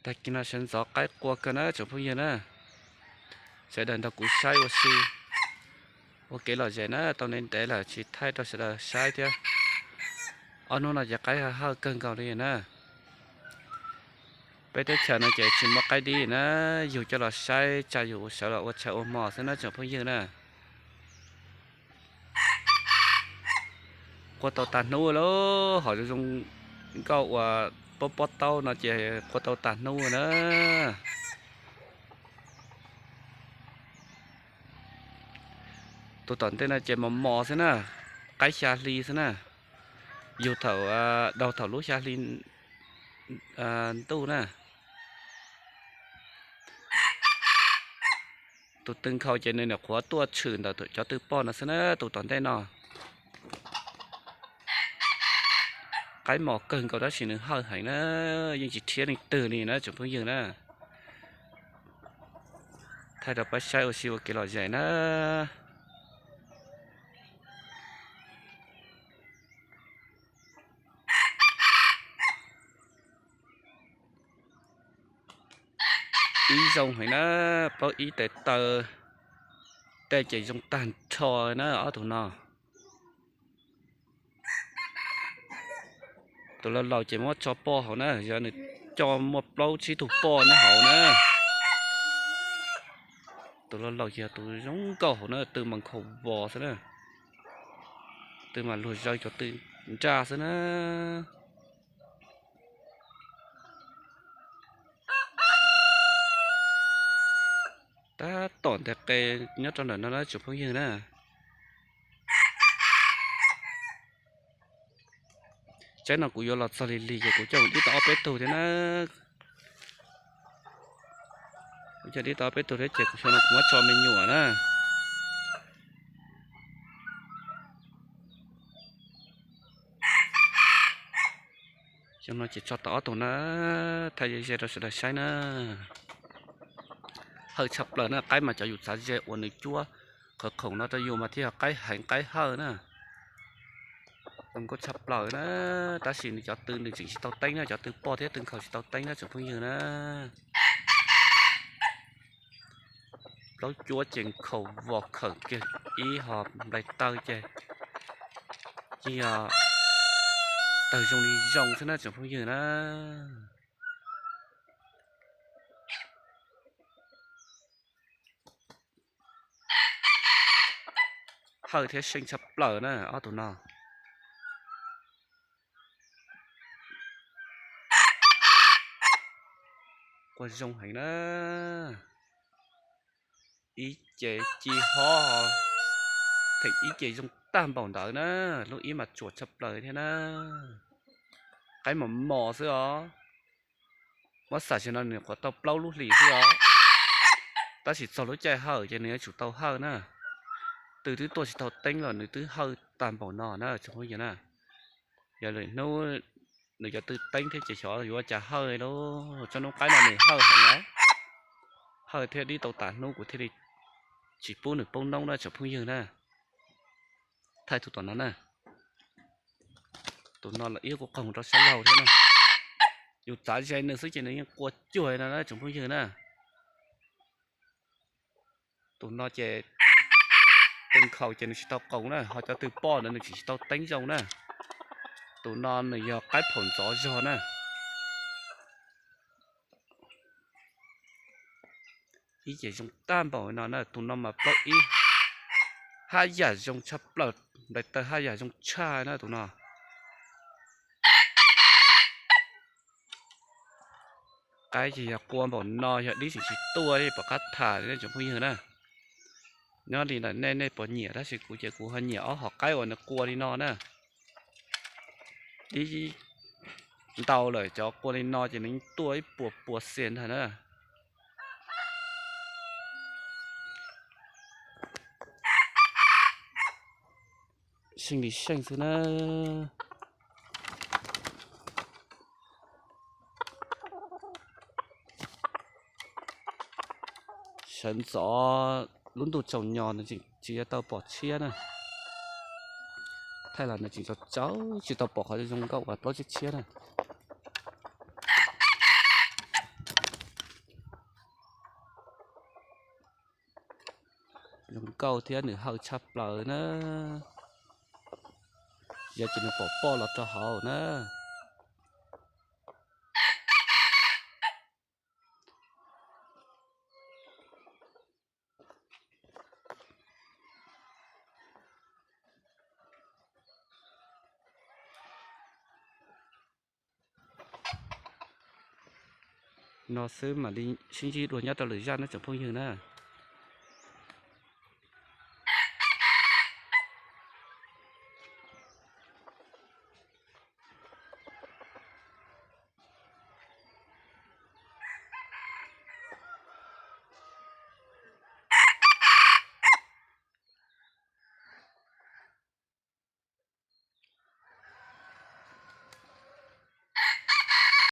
Tag kis no sawv ntxov qaib qua kawg na tsoom phooj ywg na. Sawv daws nrog kuv saib ua si ua kev lom zem na, tau ntev ntev lawm tsis thaij rau sawv daws saib thiab. Ob hnub no ces qaib hawj kawg nkaus li na. Peb teb chaws no ces tsis muaj qaib dib na, yug coj los saib tsa yus sawv los ua tshav ua hmo xwb na tsoom phooj ywg na. Qua tau tag hnub lawm, hom zoo zoo nkauj uas pob pob taub no ces qua tau tag hnub na. Tus tom ntej no ces mos mos xwb na, qaib xya hli xwb na. Yug thaum, daug thaum lub xya hli ntuj na. Tus tw nkhaus ces nws nyuam qhuav tuaj tshwm ntawm cov tw poj no xwb na, tus tom ntej no. Qaib mos kawg nkaus tab sis nws hawj heev na, yeej tsis rhiab leej twg li na tsoom phooj ywg na. Thaij rau peb saib ua si ua kev lom zem na. Ib zoo heev na, plaub ib tes taw, tej ces zoo tag nrho na ob tug no. Tus laus laus ces muab tso poj hauv na, yog nws coj muaj plaub tsib tug poj nyob hauv na. Tus laus laus ces yog tus zoo nkauj hauv na, tw mas nkhaus vos xwb na. Tw mas luag zaws cov tw nraj xwb na. Tab tom nteg qe nyob rau ntawm no na tsoom phooj ywg na. Tsaib no kuv yuav los txog lig lig ces kuv coj mus dib tau ob peb tug thiab na. Kuv coj dib tau ob peb tug thiab ces kuv xyoo no kuv muab tso me nyuam na. Xyoo no ces tso tau ob tug na, thaij ze ze rau sawv daws saib na. Hawj tshaj plaws na, qaib mas cov yus txav ze uas nws cuab qhov khoom no rau yus mas thiaj yog qaib heev qaib hawj na. Zoo nkauj tshaj plaws na, tab sis nws cov tw nws tseem tsis tau teeb na, cov tw poj thiab tw nkhaus tsis tau teeb na tsoom phooj ywg na. Plaub cuab ces nkhaus vos khawm kiag ib hom nplais taw ces yeej yog tawg zoo li zoo xwb na tsoom phooj ywg na. Hawj thiab seej tshaj plaws na ob tug no. Qua zoo heev na. Ib ce ci hob, theem ib ce zoo tag npaum ntawd na. Lub ib mas tsuam tshaj plaws thiab na. Qaib mos mos xwb os. Muab xam sij no nws nyuam qhuav tau plaub lub hlis xwb os. Tab sis txog lub caij hawj ces nws yuav tsum tau hawj na. Tw twb tuaj tsis tau teeb los nws twb hawj tag npaum no na tsoom phooj ywg na. Yog lwm hnub nws cov tw teeb thiab ces xyov yuav ua cas hawj lauj. Tsob noob qaib no nws hawj heev os. Hawj thiab dib tau tas hnub kuv thiaj li tsis pub nws poob noob na tsoom phooj ywg na. Thaij tus tom no na. Tus no los ib kuj qoog rau sab laug thiab na. Yus txav ze nws xwb ces nws yeej qua cuag no na tsoom phooj ywg na. Tus no ces tw nkhaus ces nws tsis tau qoos na, ho cov tw poj ntawd nws tsis tsis tau teeb zoo na. Tus no nws yog qaib phaum ntxov zog na. Ib ce zoo tag npaum no na, tus no mas plaub ib haj yam zoo tshaj plaws, nplais taw haj yam zoo tshaj na tus no. Qaib ces yog qua npaum no yog dib tseem tsis tuaj pom qab tham li tsoom phooj ywg na. Nyob li ntawm nej, nej puas nyiam tab sis kuv ces kuv ho nyiam ob hom qaib uas nws qua li no na. Dib ntau lawm cov qua li no ces nws tuaj ib puas puas xias ntag na. Seej li seej xwb na. Sawv ntxov lub ntuj tsaus nyo nws tseem tsis tau pom tshiab na. Thaij los nws tseem tsaus tsaus tsis tau pom qhov zoo nkauj uas plaub tshiab tshiab na. Nkauj thiab nws hawj tshaj plaws na. Yog ces nws pom poj los rau hauv na. No xwb mam li sib ntsib dua nyob rau lwm zaj na tsoom phooj ywg na.